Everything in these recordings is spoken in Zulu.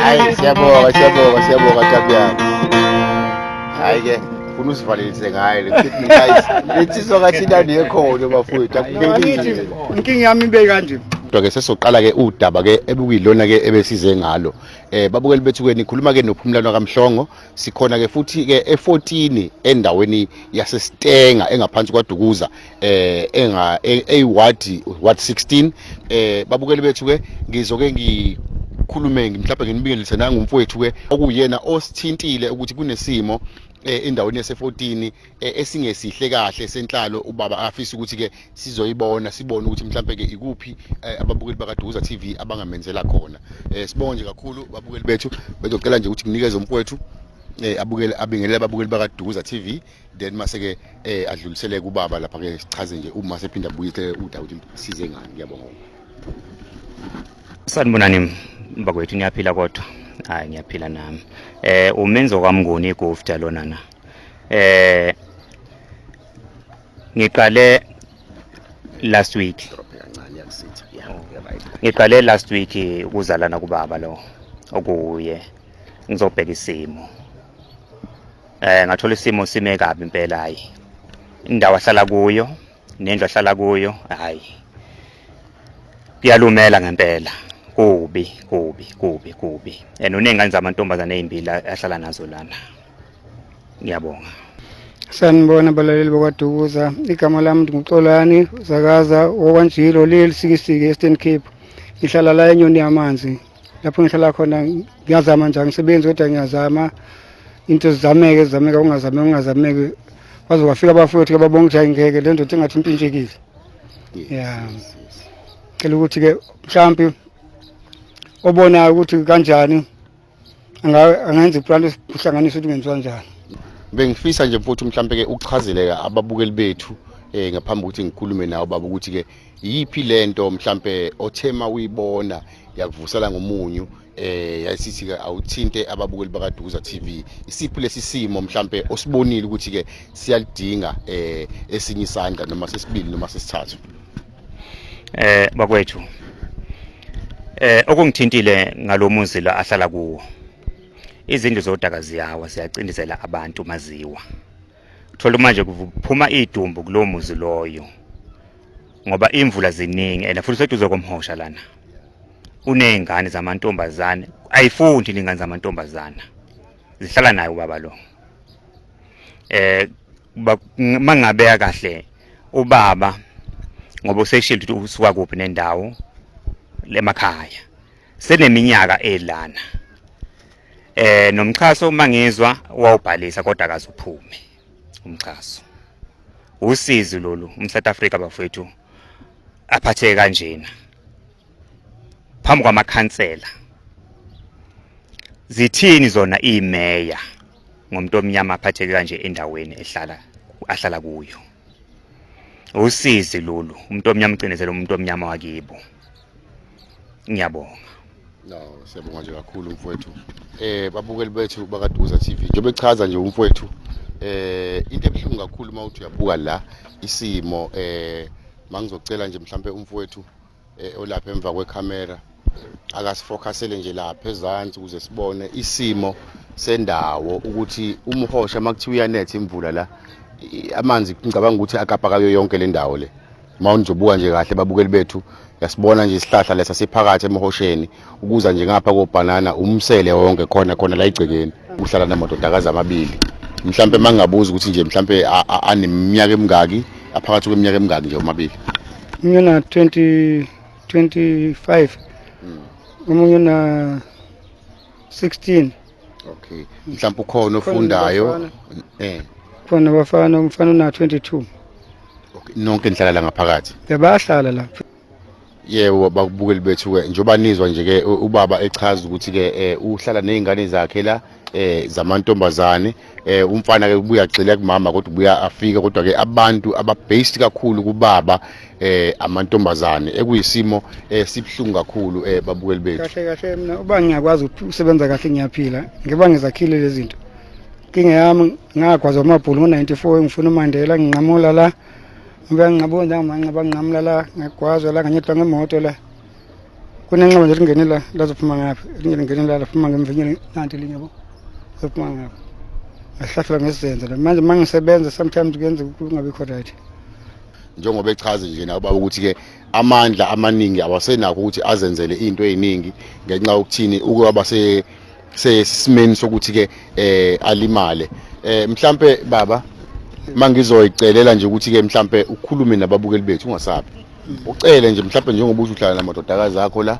Hayi, siyabonga, siyabonga, siyabonga, Nkabi. Hayi ke, funa usivalelise ngayo le statement. Guys, lensizwa kathina nekhono, bafowethu. Angithi akuphelile. Inkinga yami ibe kanje. Kodwa ke sesoqala ke udaba ke ebukuyilona ke ebesize ngalo. Babukeli bethu ke, nikhuluma ke noPhumlano kaMhlongo. Sikhona ke futhi ke e14 endaweni yaseStenga engaphansi kwaDukuza, enga eyiward, ward 16. Babukeli bethu ke, ngizoke ngikhulume mhlawumbe nginibingelise nangumfowethu ke okuyena osithintile ukuthi kunesimo endaweni yase14 esingesihle kahle senhlalo, ubaba afisa ukuthi ke sizoyibona, sibone ukuthi mhlambe ke ikuphi ababukeli bakaDukuza TV abangamenzela khona. Sibonge nje kakhulu, babukeli bethu. Bezocela nje ukuthi nginikeze umfowethu abukele, abingelele ababukeli bakaDukuza TV, then mase ke adlulisele kubaba lapha ke, sichaze nje uma sephinda abuyise udaba ukuthi size ngani. Ngiyabonga. Sanibonani bakwethu, niyaphila kodwa? Hayi, ngiyaphila nami. Umenzo kwaMnguni igufta lona na. Ngiqale last week. Ngiqale last week ukuzalana kubaba lo okuye ngizobheka isimo. Ngathola isimo sime kabi impela, hayi. Indawo ahlala kuyo nendlu ahlala kuyo, hayi. Kuyalumela ngempela. Kubi, kubi, kubi, kubi. And uney'ngane zamantombazane ey'mbili ahlala nazo lana. Ngiyabonga. Sanibona balaleli bakwaDukuza. Igama lami nguXolani Zakaza okwanjilo leli Sikisiki, Eastern Cape. Ngihlala la eNyoni Yamanzi. Lapho ngihlala khona ngiyazama nje, angisebenzi kodwa ngiyazama. Into zizameke, zizameka, ungazameki, ungazameki. Kwaze kwafika abafowethu ke, babonga ukuthi hayi ngeke, le ndoda engathi impintshekile. Yeah. Cela ukuthi ke mhlambi obonayo ukuthi kanjani angenza iplan, kuhlanganisa ukuthi kungenziwa njani. Bengifisa nje, mfowethu, mhlambe ke uchazele ababukeli bethu ngaphambi kokuthi ngikhulume nawe baba ukuthi ke yiphi lento mhlambe othema uyibona yakuvusela ngomunyu, yayisithi ke awuthinte ababukeli bakaDukuza TV. Isiphi lesi simo mhlambe osibonile ukuthi ke siyalidinga esinye isandla noma sesibili noma sesithathu? Bakwethu, okungithintile ngalomuzi la ahlala kuwo, izindlu zodaka ziyawa, ziyacindezela abantu maziwa. Thola manje kuphuma idumbu kulowo muzi loyo ngoba imvula ziningi and futhi seduze komhosha lana. Uney'ngane zamantombazane, ayifundi ley'ngane zamantombazana, zihlala naye ubaba lo. Mangabeka kahle ubaba ngoba useshilo ukuthi usuka kuphi nendawo emakhaya, seneminyaka elana. Nomxhaso mangizwa wawubhalisa kodwa akaze uphume umxhaso. Usizi lolu, umSouth Africa bafowethu aphatheke kanjena phambi kwamakhansela. Zithini zona imeya ngomuntu omnyama aphatheke kanje endaweni ehlala ahlala kuyo? Usizi lolu, umuntu omnyama ucinezela umuntu omnyama wakibo. Ngiyabonga. No, siyabonga nje kakhulu, mfowethu. Babukeli bethu bakaDukuza TV, njengoba echaza nje umfowethu, into ebuhlungu kakhulu mawuthi uyabuka la isimo, mangizocela nje mhlambe umfowethu olapha emva kwekhamera akasifocusele nje lapha ezansi ukuze sibone isimo sendawo, ukuthi umhosha makuthiwa uyanetha imvula la, amanzi ngicabanga ukuthi akapa kayo yonke le ndawo le. Uma nizobuka nje kahle, babukeli bethu, yasibona nje isihlahla lesa siphakathi emhosheni, ukuza nje ngapha kobhanana, umsele wonke khona khona la igcekeni. Uhlala namadodakazi amabili. Mhlampe mangingabuza ukuthi nje mhlampe aneminyaka emingaki, aphakathi kweminyaka emingaki nje omabili? Omunye na 20 25, omunye na 16. Okay, mhlampe ukhona ofundayo? Khona. Khona abafana, umfana una 22. Okay, nonke nihlala la ngaphakathi? Bayahlala la. Yebo, bakubukeli bethu-ke, njengoba nizwa nje-ke ubaba echaza ukuthi-ke uhlala ney'ngane zakhe la zamantombazane. Umfana-ke ubuya agxile kumama kodwa ubuya afike, kodwa-ke abantu aba-based kakhulu kubaba amantombazane, ekuyisimo sibuhlungu kakhulu, babukeli bethu. Kahle kahle mina uba ngiyakwazi ukusebenza kahle, ngiyaphila ngoba ngizakhile lezi zinto. Inkinga yami ngagwazwa amabhulu ngo-94, ngifuna uMandela, nginqamula la. Ngiba ngingabona manxeba nginqamula la, ngagwazwa la, nganyethwa ngemoto la. Kunenxeba nje lingene la, lazophuma ngapha, elinye lingene la, laphuma ngemva, nanti elinye yabo. Laphuma ngapha. Ngahlahlwa ngezenzo la. Manje uma ngisebenza sometimes kuyenzeka kungabikho right. Njengoba echaze nje nawe baba ukuthi-ke amandla amaningi awasenakho ukuthi azenzele into ey'ningi ngenxa yokuthini ukuba sesimeni sokuthi-ke alimale. Mhlampe baba mangizoyicelela nje ukuthi-ke mhlampe ukhulume nababukeli bethu ungasabi. Ucele nje mhlampe njengoba uthi uhlala namadodakazi akho la,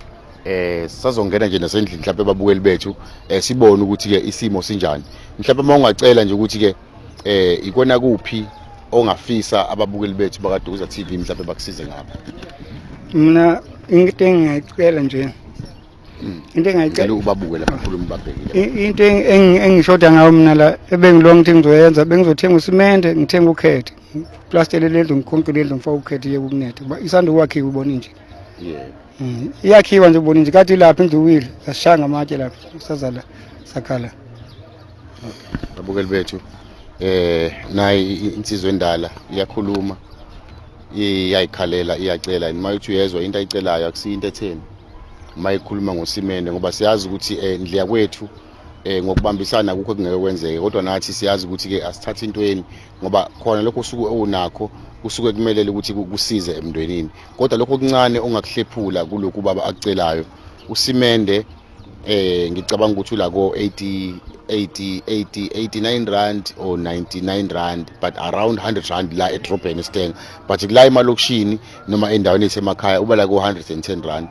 sisazongena nje nasendlini mhlampe ababukeli bethu sibone ukuthi-ke isimo sinjani. Mhlampe uma ungacela nje ukuthi-ke ikona kuphi ongafisa ababukeli bethu bakaDukuza TV mhlampe bakusize ngapha. Mina into engingayicela nje, into engingayicela Ngicela ubabuke lapha, khuluma ubabhekile. Into engishoda ngayo mina la ebengilonga ukuthi ngizoyenza, bengizothenga usimende, ngithenga ukhethe, plastele lendlu, ngikhonke lendlu, ngifake ukhethe iye ukunetha. Kuba isanda ukwakhiwa ubona nje. Iyakhiwa nje ubona nje, kade ilapha indlu iwile, sashaya ngamatshe lapha, sazala sakhala. Babukeli bethu, nayi insizwa endala iyakhuluma, iyayikhalela, iyacela. Uma uthi uyezwa into ayicelayo akusiyo into etheni uma ikhuluma ngosimende, ngoba siyazi ukuthi ndlu yakwethu ngokubambisana akukho kungeke kwenzeke, kodwa nathi siyazi ukuthi ke asithathe intweni, ngoba khona lokho usuke unakho kusuke kumelele ukuthi kusize emndenini, kodwa lokho okuncane ongakuhlephula kulokhu baba akucelayo usimende, ngicabanga ukuthi ulako 80 80 80 89 rand or 99 rand, but around 100 rand la edrobheni eStanger, but kula emalokishini noma endaweni esemakhaya uba la ko 110 rand.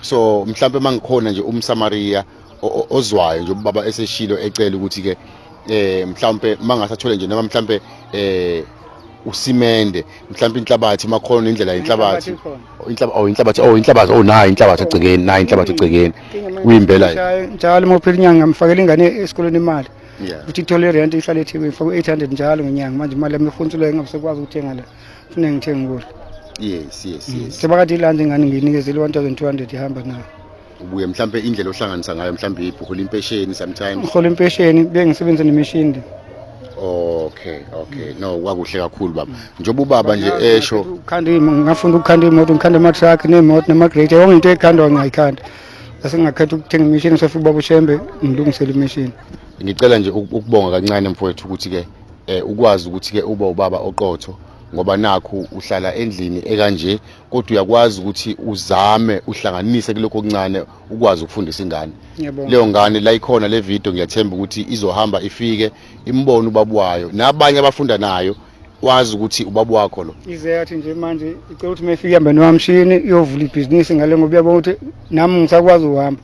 So mhlambe mangikhona nje umSamaria ozwayo nje ubaba eseshilo ecela ukuthi ke mhlambe mangasathole nje noma mhlambe usimende, mhlambe inhlabathi makhona indlela yenhlabathi, inhlaba oh inhlabathi oh inhlabathi oh nayi inhlabathi egcekeni, nayi inhlabathi egcekeni uyimbela njalo uma uphela inyanga ngimfakela ingane esikoleni imali ukuthi ithole irent ihlale eThekwini, ngifake u-800 njalo ngenyanga. Manje imali yami ihunsule ngabe sekwazi ukuthenga la, kufuneka ngithenge ukudla. yes yes yes Sebakade ilanda ingane ngiyinikezele 1200 ihamba nayo. Ubuye mhlambe indlela ohlanganisa ngayo, mhlambe ibhuku impesheni sometimes? Ngihola impesheni, bengisebenza nemishini. Okay, no, kwakuhle kakhulu baba, njengoba ubaba nje esho. Ukhanda, ngafunda ukukhanda imoto, ngikhanda ama-truck ney'moto nama-grader, yonke into ekhandwa ngiyayikhanda. Ngase ngakhetha ukuthenga imishini, sefika ubaba uShembe ngilungisele imishini. Ngicela nje ukubonga kancane mfowethu ukuthi ke ukwazi ukuthi ke uba ubaba oqotho, ngoba nakhu uhlala endlini ekanje, kodwa uyakwazi ukuthi uzame uhlanganise kulokho okuncane ukwazi ukufundisa ingane. Ngiyabonga. Leyo ngane la ikhona le video, ngiyathemba ukuthi izohamba ifike imbone ubaba wayo nabanye abafunda nayo, wazi ukuthi ubaba wakho lo. Ize yathi nje manje icela ukuthi uma ifika ihambe nowamshini iyovula ibhizinisi ngale, ngoba uyabona ukuthi nami ngisakwazi ukuhamba.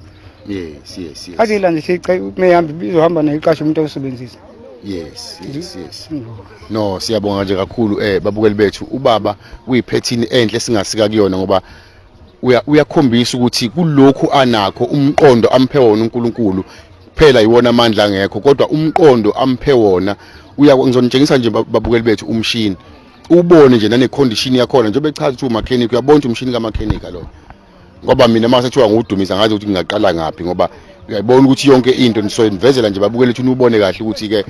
yes yes yes Athi ila nje siyice uma ihamba izohamba nayo, iqashe umuntu osebenzisa. yes, no, siyabonga nje kakhulu babukeli bethu. Ubaba uyiphethini enhle singasika kuyona, ngoba uyakhombisa ukuthi kulokhu anakho umqondo amphe wona uNkulunkulu, phela iwona amandla angekho, kodwa umqondo amphe wona uya. Ngizonitshengisa nje babukeli bethu umshini, ubone nje nane condition yakhona, njengoba echaza ukuthi umechanic, uyabona ukuthi umshini kamechanic lo, ngoba mina mase kuthiwa ngiwudumisa ngazi ukuthi ngingaqala ngaphi, ngoba uyayibona ukuthi yonke into nisoyinivezela nje babukele ukuthi ubone kahle ukuthi ke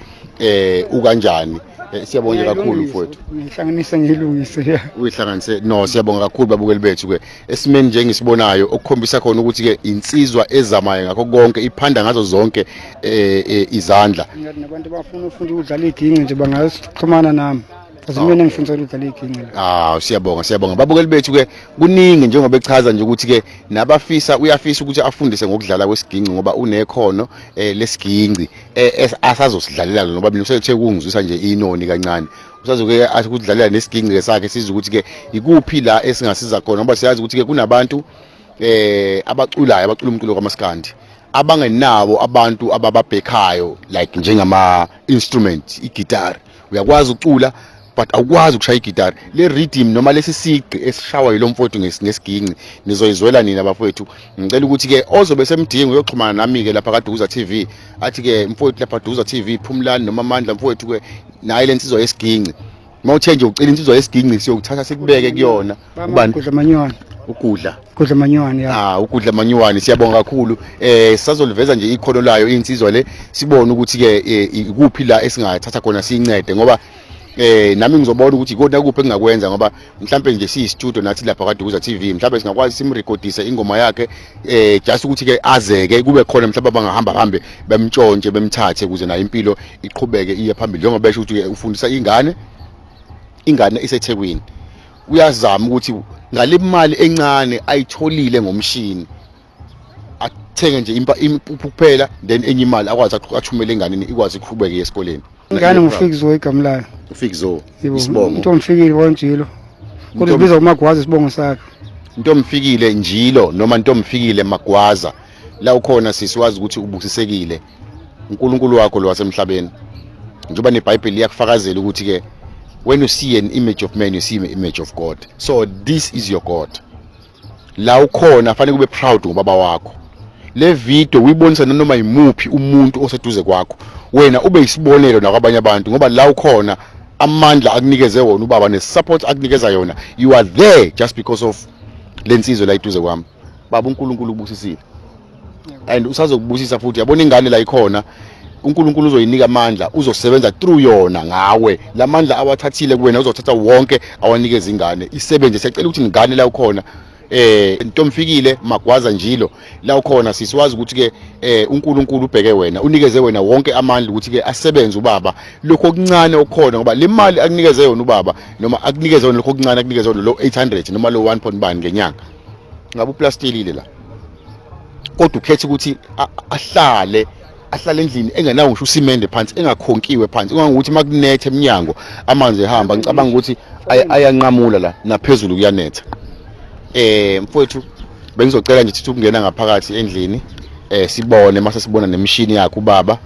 ukanjani. Siyabonga nje kakhulu mfowethu. Ngihlanganise ngiyilungise, ya. Uyihlanganise. No, siyabonga kakhulu babukeli bethu ke esimeni nje engisibonayo okukhombisa khona ukuthi ke insizwa ezamayo ngakho konke, iphanda ngazo zonke izandla. Ngathi nabantu abafuna ukufunda ukudlala iginci nje bangaxhumana nami. Because mina ngifundisa ukudlala iginci la. Ah, siyabonga, siyabonga babukeli bethu ke. Kuningi njengoba echaza nje ukuthi ke nabafisa, uyafisa ukuthi afundise ngokudlala kwesiginci, ngoba unekhono lesiginci asazosidlalela ngoba mina usethe kungizwisa nje inoni kancane, usazoke athi ukudlalela nesiginci ke sakhe, sizwe ukuthi ke ikuphi la esingasiza khona, ngoba siyazi ukuthi ke kunabantu abaculayo, abacula umculo kaMaskandi, abangenawo abantu abababhekhayo like njengama instrument, igitari. Uyakwazi ukucula but awukwazi ukushaya igitari, le rhythm noma lesi sigqi esishawa yilo mfowethu ngesiginci nizoyizwela nina bafowethu. Ngicela ukuthi ke ozobe semdingo uyoxhumana nami ke lapha kaDukuza TV, athi ke mfowethu lapha Dukuza TV, Phumlani noma Amandla mfowethu ke, naye lensizwa yesiginci. Mawuthe nje ucela insizwa yesiginci, siyokuthatha sikubeke kuyona. Ubani? Gudla Manywana. Ugudla. Gudla Manywana, ya. Ah, ugudla Manyuwani, siyabonga kakhulu. Sisazoliveza nje ikhono layo insizwa le, sibone ukuthi ke ikuphi la esingathatha khona siyincede, ngoba Nami ngizobona ukuthi ikona kuphi engingakwenza, ngoba mhlambe nje siyi-studio nathi lapha kwaDukuza TV, mhlambe singakwazi simrekhodise ingoma yakhe, just ukuthi ke azeke kube khona mhlambe abangahamba hambe bemtshontshe bemthathe, ukuze nayo impilo iqhubeke iye phambili. Njengoba besho ukuthi ufundisa ingane, ingane iseThekwini, uyazama ukuthi ngale mali encane ayitholile ngomshini athenge nje impuphu kuphela, then enye imali akwazi athumele enganeni ikwazi ukuqhubeka esikoleni. Ingane nguFikizo igama layo. UFikizo. Isibongo? Ntomfikile kwaNjilo. Kodwa ibiza uMagwaza isibongo sakhe. Ntomfikile Njilo noma Ntomfikile Magwaza, la ukhona sisi wazi ukuthi ubusisekile. uNkulunkulu wakho lo wasemhlabeni, njengoba neBhayibheli liyakufakazela ukuthi ke when you see an image of man, you see an image of God. So this is your God. La ukhona fanele kube proud ngobaba wakho. Le video uyibonisa nanoma yimuphi umuntu oseduze kwakho, wena ube isibonelo nakwabanye abantu, ngoba la ukhona amandla akunikeze wona ubaba ne-support akunikeza yona, you are there just because of lensizwe la iduze kwami. Baba, uNkulunkulu ubusisile and usazokubusisa futhi. Yabona ingane la ikhona, uNkulunkulu uzoyinika amandla, uzosebenza through yona ngawe. Lamandla awathathile kuwena uzothatha wonke awanikeza ingane isebenze. Siyacela ukuthi ingane la ukhona, Ntomfikile Magwaza Njilo, la ukhona sisiwazi ukuthi ke uNkulunkulu ubheke wena, unikeze wena wonke amandla ukuthi ke asebenze ubaba lokho okuncane okukhona, ngoba le mali akunikeze yona ubaba noma akunikeze yona lokho okuncane akunikeze yona lo 800 noma lo 1 bani ngenyanga, ngabe uplastilile la, kodwa ukhetha ukuthi ahlale endlini engenawo ngisho usimende phansi, engakhonkiwe phansi, ungangokuthi makunetha eminyango amanzi ehamba. Ngicabanga ukuthi ayanqamula la naphezulu kuyanetha. Mfowethu, bengizocela nje sithi ukungena ngaphakathi endlini, sibone mase sibona nemishini yakhe ubaba.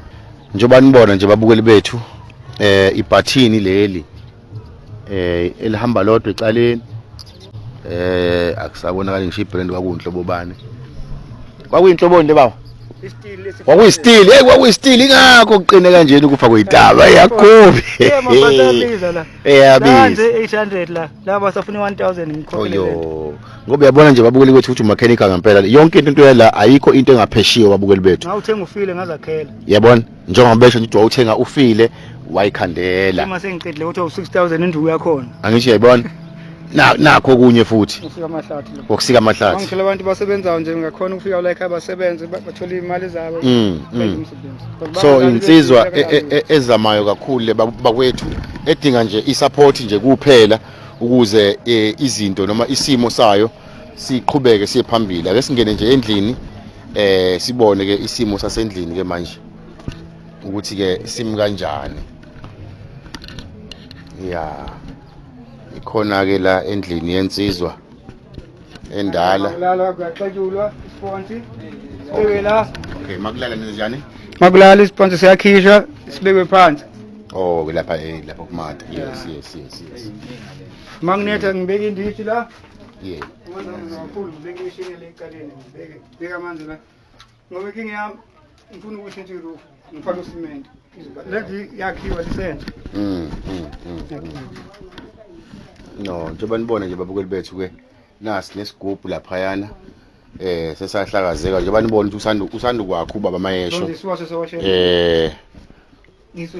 Njengoba nibona nje babukeli bethu, ibhathini leli elihamba lodwa ecaleni, akusabonakali ngisho ibrand kwakuyinhlobo bani, kwakuyinhlobo nje baba, kwakuyistili, hey, kwakuyistili, ingakho kuqine kanjena ukufa kweyitaba yakubi. Eyabiza 800 la, laba safuna 1000 ngikhokhele. Oyo, ngoba uyabona nje babukeli bethu ukuthi umechanical ngempela, yonke into yala ayikho into engapheshiwe babukeli bethu. Ngawuthenga ufile ngazakhela. Yabona njengoba besho nje wawuthenga ufile wayikhandela. Uma sengiqedile ukuthi 6000 induku yakhona. Angisho uyayibona. Nakho kunye futhi. Ufika amahlathi lo. Wokusika amahlathi. Ngithola abantu basebenzayo nje, ngakhona ukufika la ekhaya basebenze bathole imali zabo. So insizwa ezamayo kakhulu bakwethu, edinga nje isupport nje kuphela ukuze izinto noma isimo sayo siqhubeke siye phambili. Ake singene nje endlini, sibone ke isimo sasendlini ke manje ukuthi ke simi kanjani. Ya, ikhona ke la endlini yensizwa endala. Makulala kuyaxetshulwa isponsi sibekwe la. Okay, makulala njani? Makulala isponsi siyakhishwa sibekwe phansi. Oh, lapha lapha kumata. Yes, yes, yes, yes. Makunetha ngibeka indishi la. Yeah. Kakhulu ngibeka imishini le ecaleni, ngibeke beka amanzi la. Ngoba inkinga yami ngifuna ukushintsha iroof, ngifake usimende. Lezi yakhiwa lisenze. No, njengoba nibona nje babukeli bethu ke, nasi nesigubhu laphayana sesahlakazeka, njengoba nibona ukuthi usanda kwakho ubaba Mayesho.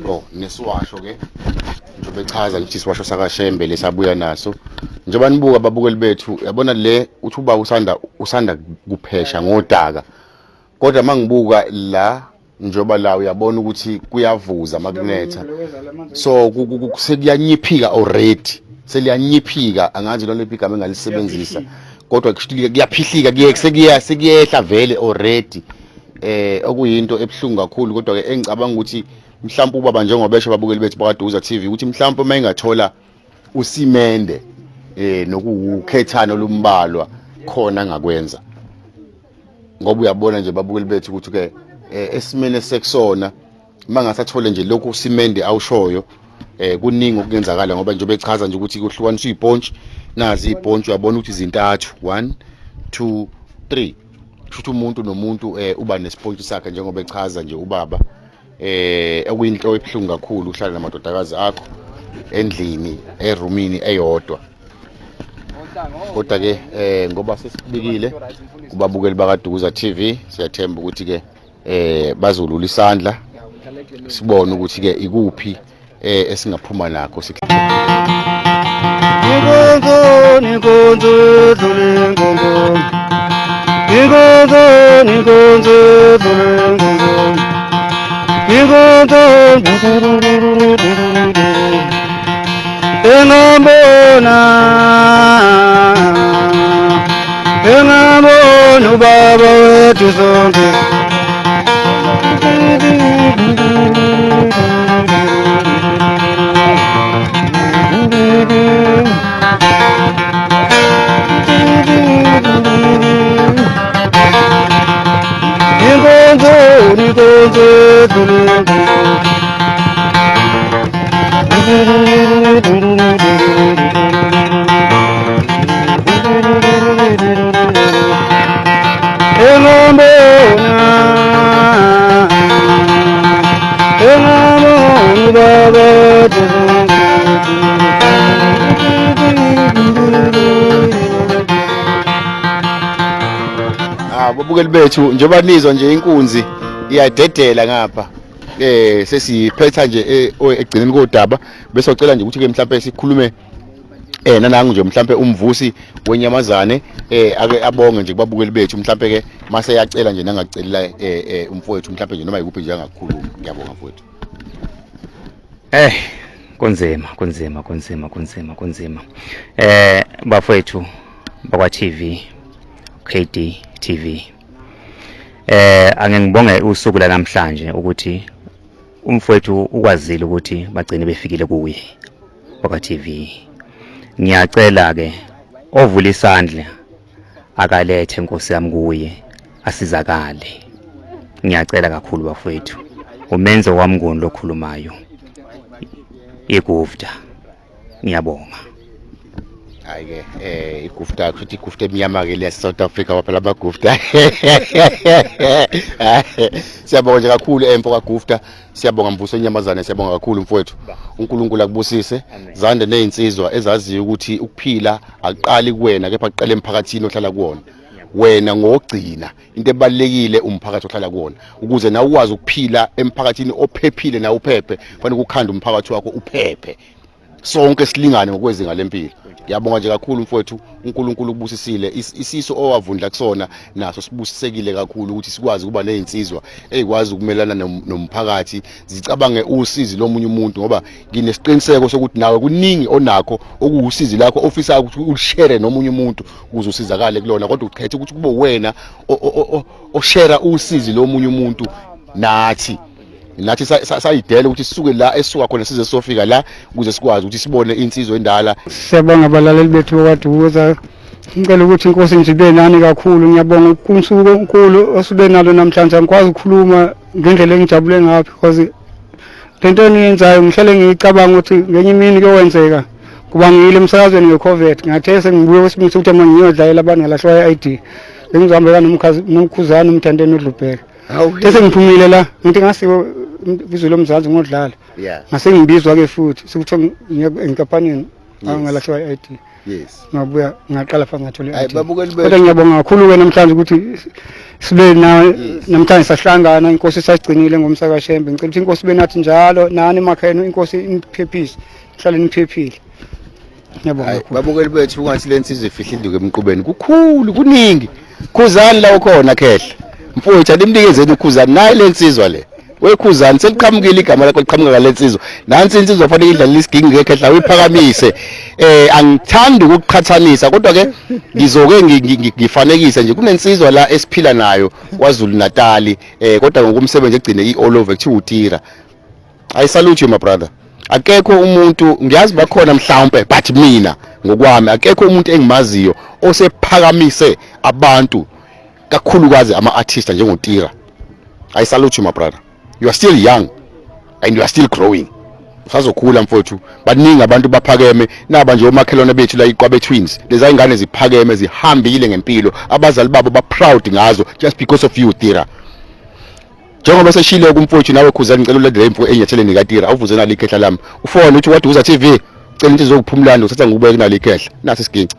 Oh, nesiwasho ke njengoba echaza nje isiwasho sakaShembe lesabuya naso. Njengoba nibuka babukeli bethu, yabona le uthi ubaba usanda kuphesha ngodaka, kodwa mangibuka la njengoba la uyabona ukuthi kuyavuza makunetha, so sekuyanyiphika already, seliyanyiphika. Angazi lona igama engalisebenzisa, kodwa kuyaphihlika, sekuyehla vele already, okuyinto ebuhlungu kakhulu. Kodwa ke engicabanga ukuthi mhlawumbe ubaba njengoba besho babukeli bethu bakaDukuza TV ukuthi mhlawumbe uma engathola usimende nokuwukhethana olumbalwa khona angakwenza, ngoba uyabona nje babukeli bethu ukuthi ke esimene sekusona mangasathole nje lokhu usimende awushoyo, kuningi okungenzakala, ngoba njengoba echaza nje ukuthi kuhlukaniswa izipontshi, nazi izipontshi uyabona ukuthi izintathu, 1 2 3, kusho umuntu nomuntu uba nesipontshi sakhe njengoba echaza nje ubaba. Okuyinto ebuhlungu kakhulu ukuhlala namadodakazi akho endlini erumini eyodwa, kodwa ke ngoba sesibikile kubabukeli bakaDukuza TV, siyathemba ukuthi ke bazolula isandla sibone ukuthi ke ikuphi Esingaphuma nakho. Inkonzo inkonzo edlule inkonzo, inkonzo inkonzo edlule inkonzo, inkonzo engambona, engambona ubaba wethu sonke. Inkonzo inkonzo edlule inkonzo, engambona, engambona ubaba wethu sonke. Ah, babukeli bethu, njengoba nizwa nje inkunzi iyadedela ngapha, sesiphetha nje ekugcineni kodaba, bese ucela nje ukuthi ke mhlambe sikhulume nanangu nje mhlambe umvusi wenyamazane, ake abonge nje kubabukeli bethu, mhlambe ke mase yacela nje nangacelela umfowethu mhlambe nje noma ikuphi nje angakukhuluma. Ngiyabonga mfowethu. Kunzima, kunzima, kunzima, kunzima, kunzima. Bafowethu bakwa TV, KD TV. Ake ngibonge usuku la namhlanje ukuthi umfowethu ukwazile ukuthi bagcine befikile kuye bakwa TV. Ngiyacela ke ovula isandla akalethe inkosi yami kuye asizakale. Ngiyacela kakhulu bafowethu. Umenzo wamnguni lokhulumayo. Igufta. Ngiyabonga. Hayi ke, igufta, kusho igufta emnyama ke le South Africa, phela amagufta. Siyabonga nje kakhulu emfo kaGufta, siyabonga mvuso enyamazane, siyabonga kakhulu mfowethu. uNkulunkulu akubusise, zande nezinsizwa ezaziyo ukuthi ukuphila akuqali kuwena kepha kuqala emphakathini ohlala kuwona. Wena ngogcina into ebalekile umphakathi ohlala kuwona, ukuze nawe ukwazi ukuphila emphakathini ophephile nawe uphephe, kufanele ukukhanda umphakathi wakho uphephe, sonke silingane ngokwezinga lempilo. Ngiyabonga nje kakhulu mfowethu, uNkulunkulu ukubusisile. Isiso owavundla kusona naso sibusisekile kakhulu ukuthi sikwazi ukuba nezinsizwa ezikwazi ukumelana nomphakathi, zicabange usizi lomunye umuntu, ngoba nginesiqiniseko sokuthi nawe kuningi onakho okuwusizi lakho ofisa ukuthi ushare nomunye umuntu ukuze usizakale kulona, kodwa ukhethe ukuthi kube wena oshare usizi lomunye umuntu. Nathi sayidela ukuthi sisuke la esisuka khona size sofika la ukuze sikwazi ukuthi sibone insizwa endala. Siyabonga abalaleli bethu bakwaDukuza. Ngicela ukuthi inkosi nje ibe nani kakhulu. Ngiyabonga usuku onkulu osube nalo namhlanje. Angikwazi ukukhuluma ngendlela engijabule ngayo because lento eniyenzayo ngihlale ngiyicabanga ukuthi ngenye imini kuyowenzeka. Kuba ngiyile emsakazweni nge-COVID, ngathe sengibuye kwesinye ukuthi uma ngiyodlalela abantu ngalahlwa i-ID. Bengizohambela nomkhuzane umthandeni udlubheka. Bese ngiphumile la ngithi ngasiwe izwe lomzansi ngodlala. Ngase ngibizwa ke futhi sekuthiwa ngiye enkampanini ngalahlwa i-ID. Ngabuya ngaqala phansi ngathola i-ID. Kodwa ngiyabonga kakhulu ke namhlanje ukuthi sibe nawe namhlanje sahlangana, inkosi sasigcinile ngomsaka Shembe. Ngicela ukuthi inkosi ibe nathi njalo nani emakhaya enu, inkosi iniphephise, nihlale niphephile. Ngiyabonga kakhulu. Babukeli bethu, ungathi le nsizwa ifihla induku emqubeni, kukhulu kuningi. Khuzani la ukhona khehla mfowethu, animnikezeni uKhuzani naye le nsizwa le. Wekhuzani seliqhamukile igama lakho, liqhamuka ngale nsizwa. Nansi insizwa fanele idlalile isigingi ke khehla, uyiphakamise. Angithandi ukuqhathanisa kodwa ke ngizoke ngifanekise nje, kunensizwa la esiphila nayo KwaZulu Natal, kodwa ngokumsebenzi egcine i-all over, kuthiwa uTira. I salute you my brother. Akekho umuntu ngiyazi bakhona mhlawumbe, but mina ngokwami akekho umuntu engimaziyo osephakamise abantu kakhulukazi ama-artist njengoTira. I salute you my brother. You are still young and you are still growing. Usazokhula mfowethu, baningi abantu baphakeme naba nje omakhelwane bethu la iQwabe Twins, leza ingane ziphakeme zihambile ngempilo, abazali babo ba proud ngazo just because of you Tira. Njengoba seshile kumfowethu nawe Khuzani, ngicela ulandele imfo enyatheleni kaTira, awuvuze nali ikhehla lami. Ufone uthi waduza TV, cela into izokuphumulana uthatha ngikubeke nali ikhehla. Nasi isiginci.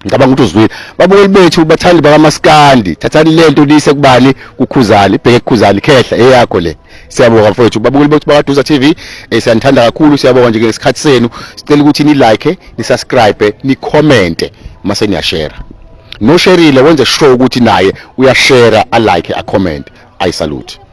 Ngicabanga ukuthi uzwile. Babukeli bethu, bathandi bakamaskandi, thathani lento niyise kubani? Kukhuzani, ibheke kukhuzani, khehla eyakho le. Siyabonga mfowethu. Babukeli bethu bakaDuza TV, siyanithanda kakhulu, siyabonga nje ngesikhathi senu. Sicela ukuthi ni like, ni subscribe, ni comment mase niyashare. No shareile wenze sure ukuthi naye uyashare, a like, a comment. I salute.